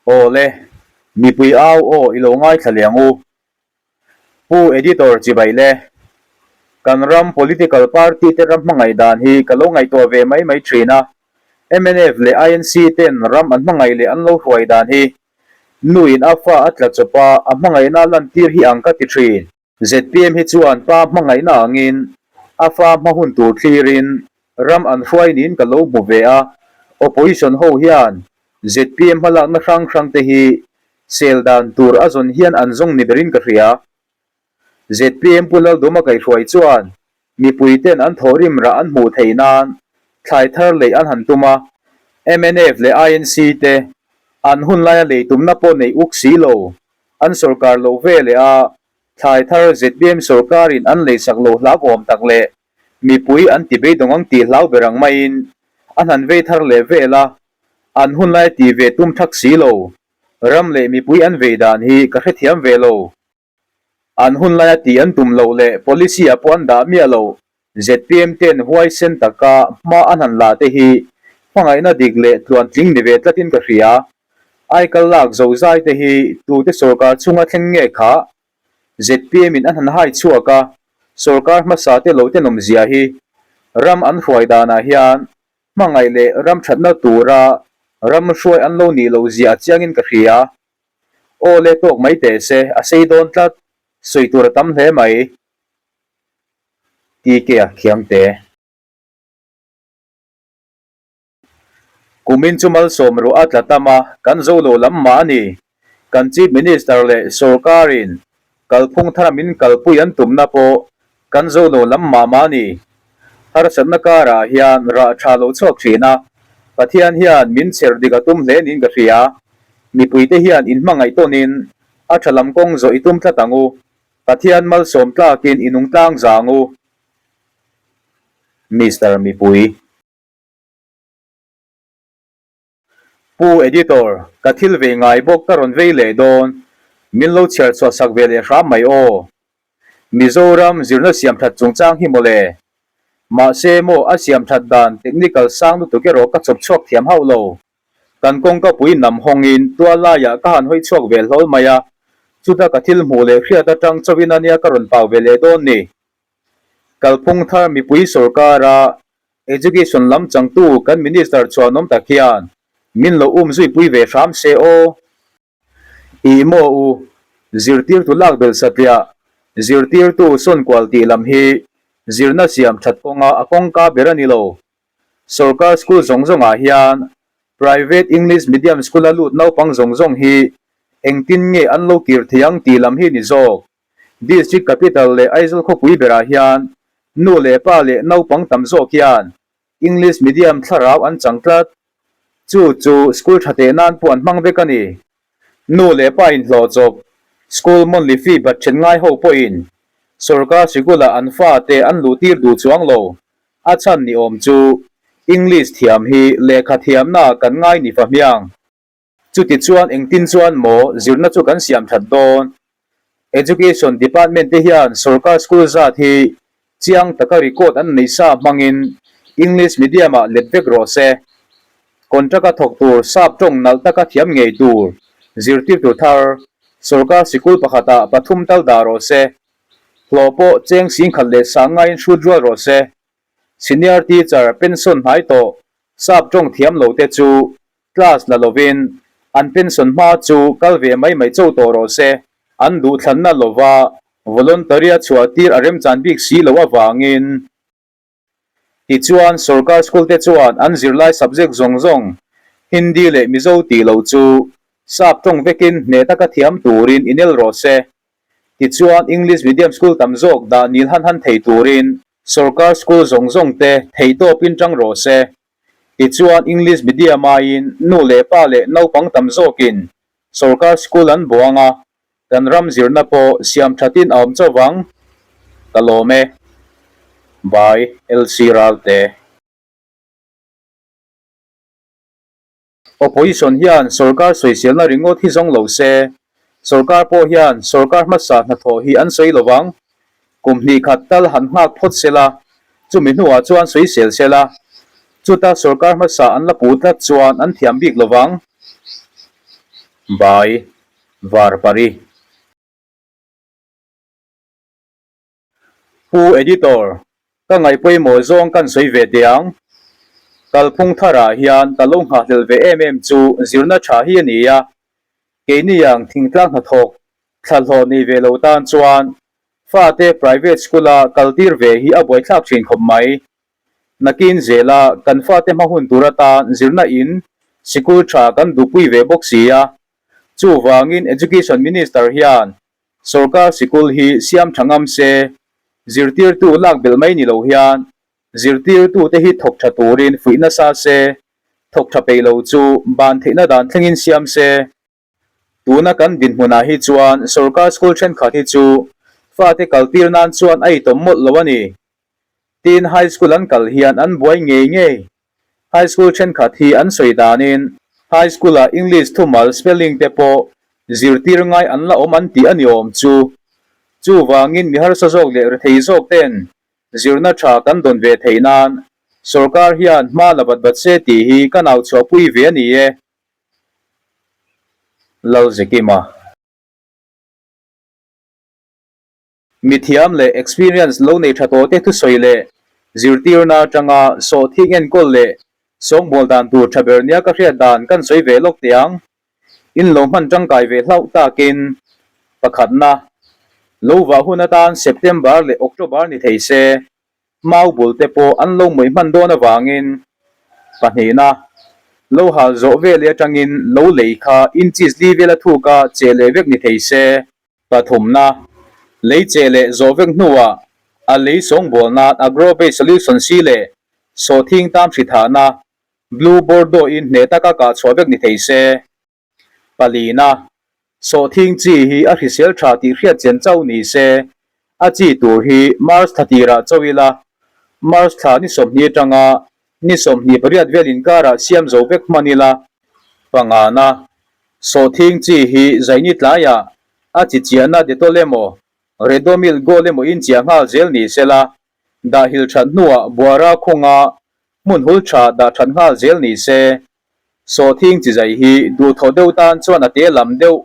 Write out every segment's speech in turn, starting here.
Aw le, mipui au aw i lo ngaithla leh ang u. Pu Editor chibai le. Kan ram political party te ram hmangaih dan hi ka lo ngaihtuah ve mai mai thin a. Mnf leh INC ten ram an hmangaih leh an lo hruai dan hi nu in a fa a tla chawp a, a hmangaihna a lantir hi ang ka ti thin. Zpm hi chuan pa hmangaihna angin a fa hma hun tur thlirin ram an hruai niin ka lo hmu ve a, opposition ho hian zpm hmalakna hrang hrang te hi sel dan tur a zawn hian an zawng ni berin ka hria. Zpm Pu Lalduma kaihhruai chuan mipui ten an thawhrim rah an hmuh theih nan thlai thar lei an han tum a, mnf leh INC te an hun laia lei tumna pawh nei uk si lo An sorkar lo ve leh a, thlai thar zpm sorkarin an leisak lo hlauhawm tak leh mipui an ti beidawng ang tih hlau ber ang maiin an han vei thar leh vel a, an hunlai tih ve tum thak si lo. Ram leh mipui an vei dan hi ka hrethiam ve lo. An hunlaia tih an tum loh leh policy ah pawh an dah miah lo. Zpm ten huaisen taka hma an han la te hi hmangaihna dik leh tluantling ni ve tlatin ka hria. Aikal lak zozai te hi tute sorkar chhunga thleng nge kha? Zpm in an han hai chhuak a, sorkar hmasa te lo tenawm zia hi ram an hruai danah hian hmangaih leh ram thatna tura ram hruai an lo nih loh zia a chiangin ka hria. Aw le tawk mai teh se, a sei dawn tlat, sawi tur a tam hle mai. TK a khiang te. Kumin chu malsawm ruah a tla tam a, kan zo lo lam mah a ni. Kan Chief Minister leh sawrkarin kalphung thara min kalpui an tumna pawh kan zo lo lam mah mah a ni. Harsatna karah hian rah tha lo chhuak thin a, Pathian hian min chher dik a tum hle niin ka hria. Mipuite hian inhmangaih tawnin a tha lam kawng zawh i tum tlat ang u. Pathian malsawm tlakin i nung tlang zang u. Mister Mipui. Pu Editor, ka thil vei ngai bawk ka rawn vei leh dawn, min lo chhiar chhuah sak ve leh hram mai aw. Mizoram zirna siam that chungchang hi mawle. Mahse maw a siam that dan technical sang lutuk erawh ka chawp chhuak thiam hauh lo. Kan kawngka pui nam hawngin tual laiah ka han hawi chhuak ve hlawl mai a, chuta ka thil hmuh leh hriat atang chauhin a nia ka rawn pau ve leh dawn ni. Kalphung thar mipui sorkara Education lam changtu kan Minister chhuanawm tak hian min lo um zui pui ve hram se aw. Ih maw u, zirtirtu lak belh satliah, zirtirtu sawn kual tih lam hi zirna siam that kawnga a kawngka ber a ni lo. Sorkar school zawng zawngah hian private English medium school a lut naupang zawng zawng hi engtin nge an lo kir thei ang tih lam hi ni zawk. District capital leh Aizawl khawpui berah hian nu leh pa leh naupang tam zawk hian English medium thlarau an chang tlat. Chu chu school tha teh nan pawh an hmang vek a ni. Nu leh pa inhlawh chawp, school monthly fee bat then ngai ho pawhin sorkar sikula an fate an luh tir duh chuang lo. A chhan ni awm chu English thiam hi lehkha thiamna kan ngai ni fa hmiang. Chuti chuan engtin chuan maw zirna chu kan siam that dawn? Education Department te hian sorkar school zat hi chiang taka record an nei sa hmangin English medium ah let vek rawh se. Contract a thawk tur sap tawng nalh taka thiam ngei tur zirtirtu thar sorkar sikul pakhatah pathum tal dah rawh se. Hlawh pawh cheng singkhat leh sang ngaiin hrut rual rawh se. Senior teacher pension hnai tawh sap tawng thiam lo te chu Class la lovin an pension hma chu kal ve mai mai cho tawh rawh se. An duhthlanna lova voluntary-a chhuah tir a remchan bik si loh avangin. Tichuan, sorkar school te chuan an zirlai subject zawng zawng Hindi leh Mizo tih loh chu sap tawng vekin hneh taka thiam turin inel rawh se. Tichuan, English medium school tam zawk dah nil han han thei turin sorkar school zawng zawng te theihtawpin tang rawh se. Tichuan English medium aiin nu leh pa leh naupang tam zawkin sorkar school an buang a, kan ram zirna pawh siam thatin a awm chauh vang. Ka lawm e. By LC Ralte. Opposition hian sorkar sawiselna ringawt hi zawng lo se, sorkar pawh hian sorkar hmasa hnathawh hi an sawi lo vang. Kum hnih khat tal han nghak phawt se la, chumi hnuah chuan sawisel se la, chuta sorkar hmasa an la pu tlat chuan an thiam bik lo vang. By Varpari. Pu Editor, ka ngaih pawimawh zawng kan sawi ve teh ang. Kalphung tharah hian ka lo nghahhlelh ve em em chu zirna tha hi a ni a. Keini ang thingtlang hnathawk thlahlawh nei ve lo tan chuan fate private school-a kaltir ve hi a buaithlak thin khawp mai. Nakin zela kan fate hma hun tur atan zirna in sikul tha kan duhpui ve bawk si a. Chuvangin Education Minister hian Sorkar sikul hi siam tha ngam se, zirtirtu lak belh mai ni lo hian zirtirtute hi thawk tha turin fuih nasa se, thawk tha peih lo chu ban theihna dan thlengin siam se. Tuna kan dinhmunah hi chuan sorkar school thenkhat hi chu fate kaltir nan chuan a itawm mawlh lo a ni. Tin, high school an kal hian an buai ngei ngei. High school thenkhat hi an sawi danin high school-ah English thumal spelling te pawh zirtir ngai an la awm an tih a ni awm chu. Chuvangin mi harsa zawk leh rethei zawk ten zirna tha kan dawn ve theih nan sorkar hian hma la bat bat se tih hi ka nau chhuahpui ve a ni e. Lalzekima. Mithiam leh experience lo nei tha tawhte thusawi leh zirtirna atanga sawhthing enkawl leh sawngbawl dan tur tha ber nia ka hriat dan kan sawi ve lawk teh ang. In lo hman tangkai ve hlauh takin pakhatna lo vah hun atan September leh October ni thei se Mau bul te pawh an lo mawih hman dawn avangin pahnihna lo hal zawh veleh atangin lo lei kha inches li vel a thuk a che leh vek ni thei se. Pathumna, lei che leh zawh vek hnuah a lei sawngbawl nan Agro Based Solution si leh sawhthing tam hri thahna Blue Bordeaux in hneh taka kah chhuah vek ni thei se. Palina, sawhthing chi hi a hrisel tha tih hriat chen chauh ni se, a chi tur hi March thla tirah chauh ila, March thla ni 20 atanga ni 28 vel inkarah siam zo vek hman ila. Pangana, Sawhthing chi hi zaini tlaiah a chi chiahna Dettol emaw, Redomil Gold emaw in chiah nghal zel ni sela, dahhil that hnuah buara khawnga hmun hul tha dah that nghal zel ni se. Sawhthing chi zai hi duhthawh deuh tan chuan a te lam deuh.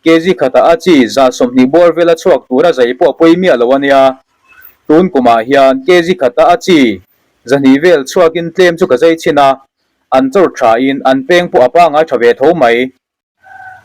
Kg khatah a chi 120 bawr vela chhuak tura zai pawh a pawi miah lo a nia. Tun kumah hian kg khatah a chi 200 vel chhuakin tlem chu ka zai chhin a, An chawr thain an peng pawh a pangai tha ve tho mai.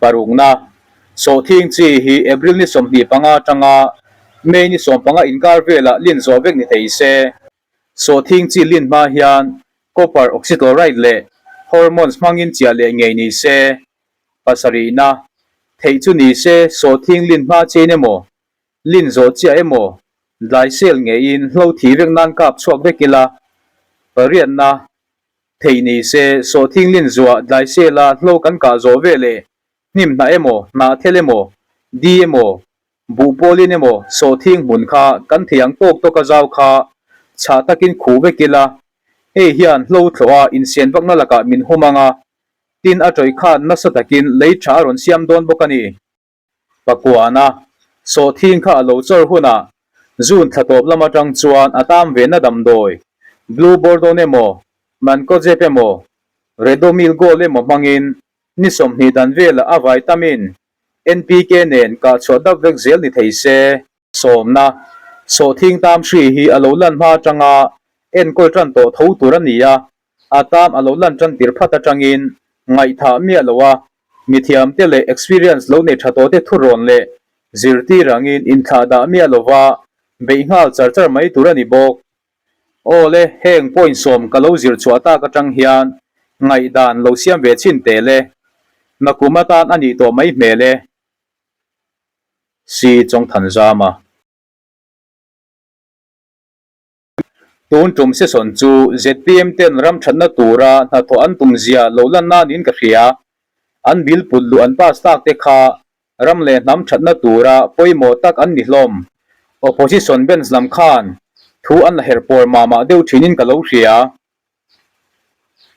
Parukna, Sawhthing chi hi April ni 25 atanga May ni 15 inkar velah lin zawh vek ni thei se. Sawhthing chi lin hma hian copper oxychloride leh hormones hmangin chiah leh ngei ni se. Pasarihna, Theih chu ni se sawhthing lin hma chain emaw, lin zawh chiah emaw, dlai sel ngeiin hlo thi vek nan kap chhuak vek ila. Pariatna, Thei ni se, sawhthing lin zuah dlai sela hlo kan kah zawh ve leh hnim hnah emaw, hnah thel emaw, di emaw, buh pawlin emaw sawhthing hmun kha kan thei ang tawk tawk a zau kha chhah takin khuh vek ila, hei hian hlo thlawh a insian vakna lakah min hum ang a, tin a tawih khan nasa takin lei tha a rawn siam dawn bawk a ni. Pakuana, sawhthing kha a lo chawr hunah June thla tawp lam atang chuan a tam ve na damdawi, Blue Bordon emaw, Mancozeb emaw, Redomil Gold emaw hmangin ni 20 dan velah a vai tamin NPK nen kah chhuah dap vek zel ni thei se. Sawmna, Sawhthing tam hri hi a lo lan hma atanga enkawl tan tawh tho tur a ni a, A tam a lo lan tan tir phat atangin ngaihthah miah lo a, mithiamte leh experience lo nei tha tawhte thurawn leh zirtir angin inthlah dah miah lova beih nghal char char mai tur a ni bawk. Aw le, heng point sawm ka lo zir chhuah tak atang hian ngaihdan lo siam ve chhin teh le. Nakum atan a nih tawh mai hmel e. Si Chawngthanzama. Tun tum session chu zpm ten ram thatna tura hnathawh an tum zia lo lan nanin ka hria. An bill put luh an pass tak te kha ram leh hnam thatna tura pawimawh tak an ni hlawm. Opposition bench lam khan thu an la herh pawr mah mah deuh thinin ka lo hria.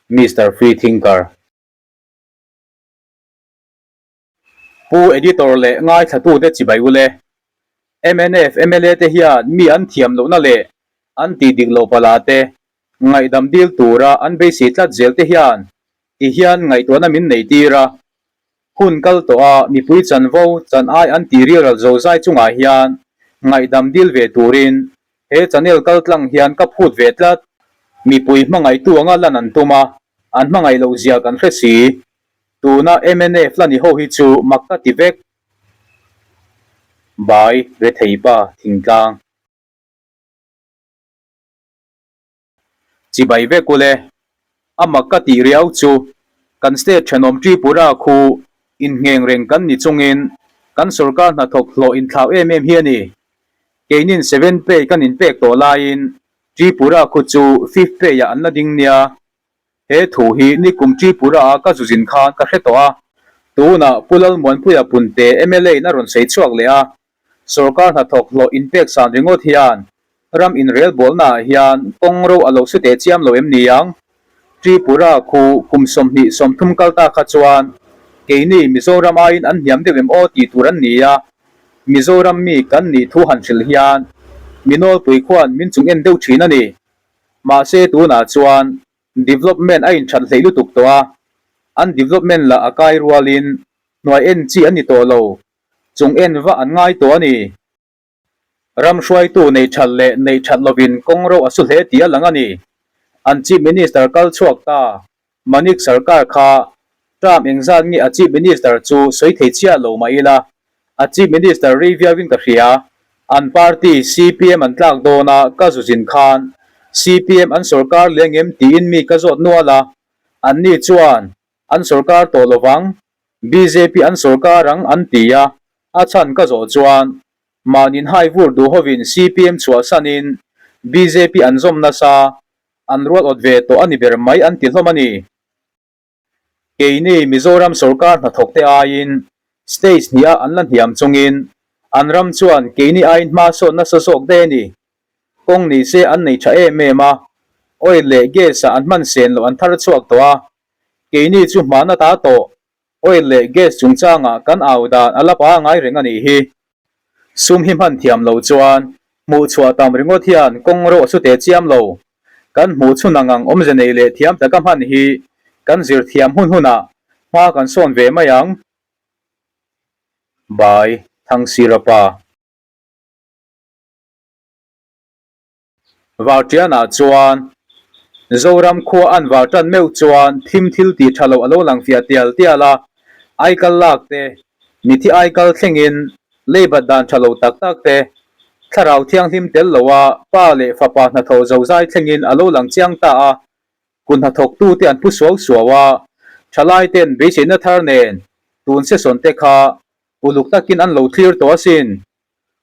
Mister Free Thinker. Pu Editor leh ngaithlatute chibai u le. Mnf mla te hian mi an thiam lohna leh an tih dik loh pala te ngaihdam dil tura an beisei tlat zel te hian ti hian ngaihtuahna min nei tir a. Hun kal tawh a mipui chanvo chan ai an tih rialral zozai chungah hian ngaihdam dil ve turin he channel kal tlang hian ka phut ve tlat. Mipui hmangaihtu anga lan an tum a, an hmangaih loh zia kan hre si. Tuna mnf la ni ho hi chu mak ka ti vek. Bai, rethei pa, thingtlang. Chibai vek ule, a mak ka tih riau chu kan state thenawm Tripura khu inngheng reng kan ni chungin kan sorkar hnathawk hlawh inthlau em em hi a ni. Keinin seven pay kan inpek tawh laiin Tripura khu chu fifth pay ah an la ding nia. He thu hi nikum Tripura a ka zuzin khan ka hre tawh a, tunah Pu Lalmuanpuia Punte mla in a rawn sawi chhuak leh a, Sorkar hnathawk hlawh inpek san ringawt hian ram inrelbawlna ah hian kawng ro a lo su teh chiam lo em ni ang? Tripura khu kum 20 30 kal ta kha chuan keini Mizoram aiin an hniam deuh em aw tih tur an ni a, Mizoram mi kan nih thu han hrilh hian mi nawlpui khuan min chung en deuh thin a ni. Mahse tunah chuan development a inthat hleih lutuk tawh a, an development lah a kai rualin hnuai en chi an ni tawh lo. Chung en va an ngai tawh a ni. Ram hruaitu nei that leh nei that lovin kawng ro a su hle tih a lang a ni. An Chief Minister kal chhuak ta, Manik Sarkar kha term engzat nge a Chief Minister chu sawi thei chiah lo mah ila, a Chief Minister rei viauin ka hria. An party CPM an tlak dawn a ka zu zin khan CPM an sorkar leng em tiin mi ka zawt nual a, anni chuan an sorkar tawh lovang Bjp an sorkar ang an ti a, a chhan ka zawh chuan mahnin hai vur duh hovin CPM chhuahsanin bjp an zawm nasa, an rual awt ve tawh a ni ber mai an ti hlawm a ni. Keini Mizoram sorkar hnathawkte aiin stage hniha an la hniam chungin an ram chuan keini aiin hma sawn nasa zawk daih a ni. Kawng ni se an nei tha em em a, oil leh gas ah an hman sen loh an thar chhuak tawh a, Keini chu hmana ta tawh oil leh gas chungchangah kan au dan a la pa ngai reng a nih hi. Sum hi hman thiam lo chuan hmuh chhuah tam ringawt hian kawng rawh chu teh chiam lo. Kan hmuh chhun ang ang awmze nei leh thiam taka hman hi kan zir thiam hun hunah hma kan sawn ve mai ang. By, Thangsirapa. Varṭianah chuan Zoram khua an var ṭan meuh chuan thim thil tih ṭha loh a lo lang fiah tial tial a, aikal lak te, mithi aikal thlengin leibat dan ṭha lo tak tak te, thlarau thianghlim tel loa pa leh fapa hnathawh zozai thlengin a lo lang chiang ta a, kut hnathawktute an phu suau suau a, ṭhalaiten beiseina thar nen tun session te kha uluk takin an lo thlir tawh asin.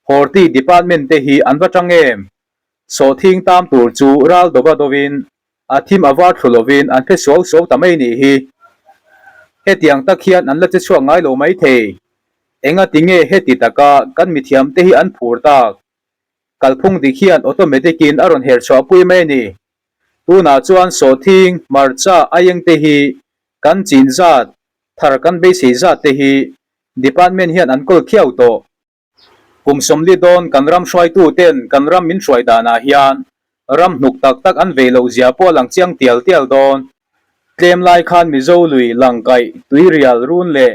Horti department te hi an va tang em? Sawhthing tam tur chu ral dova dovin, a thim a var thlu lovin an phe suau suau ta mai nih hi. Hetiang tak hian an la che chhuak ngai lo mai thei. Enga ti nge heti taka kan mithiam te hi an phur tak? Kalphung dik hian automatic in a rawn her chhuah pui mai a ni. Tunah chuan sawhthing, hmarcha, aieng te hi kan chin zat, thar kan beisei zat te hi Department hian an kawl khiau tawh. Kum 40 dawn kan ram hruaitu ten kan ram min hruai danah hian ram hnuk tak tak an vei loh zia pawh a lang chiang tial tial dawn. Tlem lai khan Mizo lui, Langkaih, Tuirial, Run leh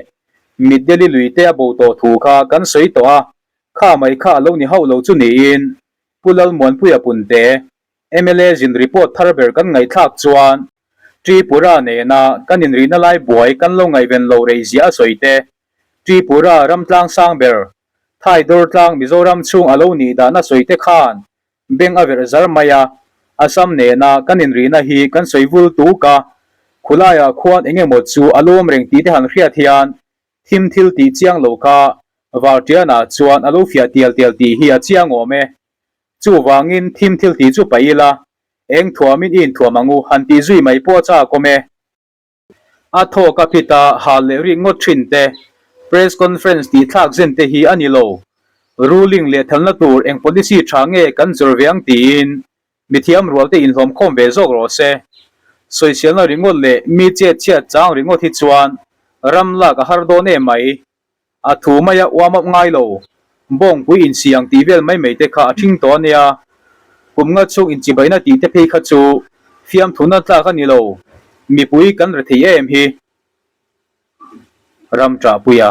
Mitdeli lui te a bo tawh thu kha kan sawi tawh a, kha mai kha a lo ni hauh lo chu niin Pu Lalmuanpuia Punte, mla zin report thar ber kan ngaihthlak chuan Tripura nena kan inrihna lai buai kan lo ngaihven lo rei zia a sawi te, Tripura ram tlang sang ber, Thai dawr tlang Mizoram chhung a lo nih dan a sawi te khan beng a verh zar mai a, Assam nena kan inrihna hi kan sawi vul tuk a, khulaiah khuan eng emaw chu a lawm reng tih te han hriat hian thim thil tih chiang lo kha Vartianah chuan a lo fiah tial tial tih hi a chiang awm e. Chuvangin thim thil tih chu paih ila, eng thuamin i inthuam ang u han tih zui mai pawh a chak awm e. A thawk a phit a, hal leh rik ngawt thin te, press conference tih thlak zen te hi a ni lo. Ruling leh thalna tur eng policy tha nge kan zawr ve ang tiin mithiam rual te inhlawm khawm ve zawk rawh se. Sawiselna ringawt leh mi chet chhiat chang ringawt hi chuan ram lak a har dawn em mai. A thu mai a uam up ngai lo. Bawngpui insi ang tih vel mai mai te kha a ṭhing tawh a nia. Kum nga chhung inchibaina tih te phei kha chu fiamthuna tlak a ni lo. Mipui kan rethei em hi. Ram ṭahpuia.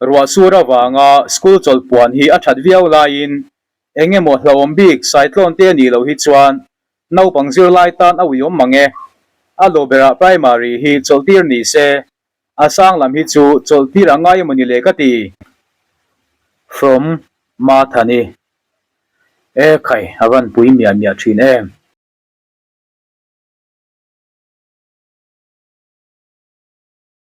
Ruah sur avanga school chawlh puan hi a ṭhat viau laiin eng emaw hlauhawm bik saitlawn te a nih loh hi chuan naupang zirlai tan a uiawm mang e. A lo berah primary hi chawlh tir ni se, a sang lam hi chu chawlh tir a ngai emaw ni le ka ti. From Mathani. E khai, a van pui miah miah thin em.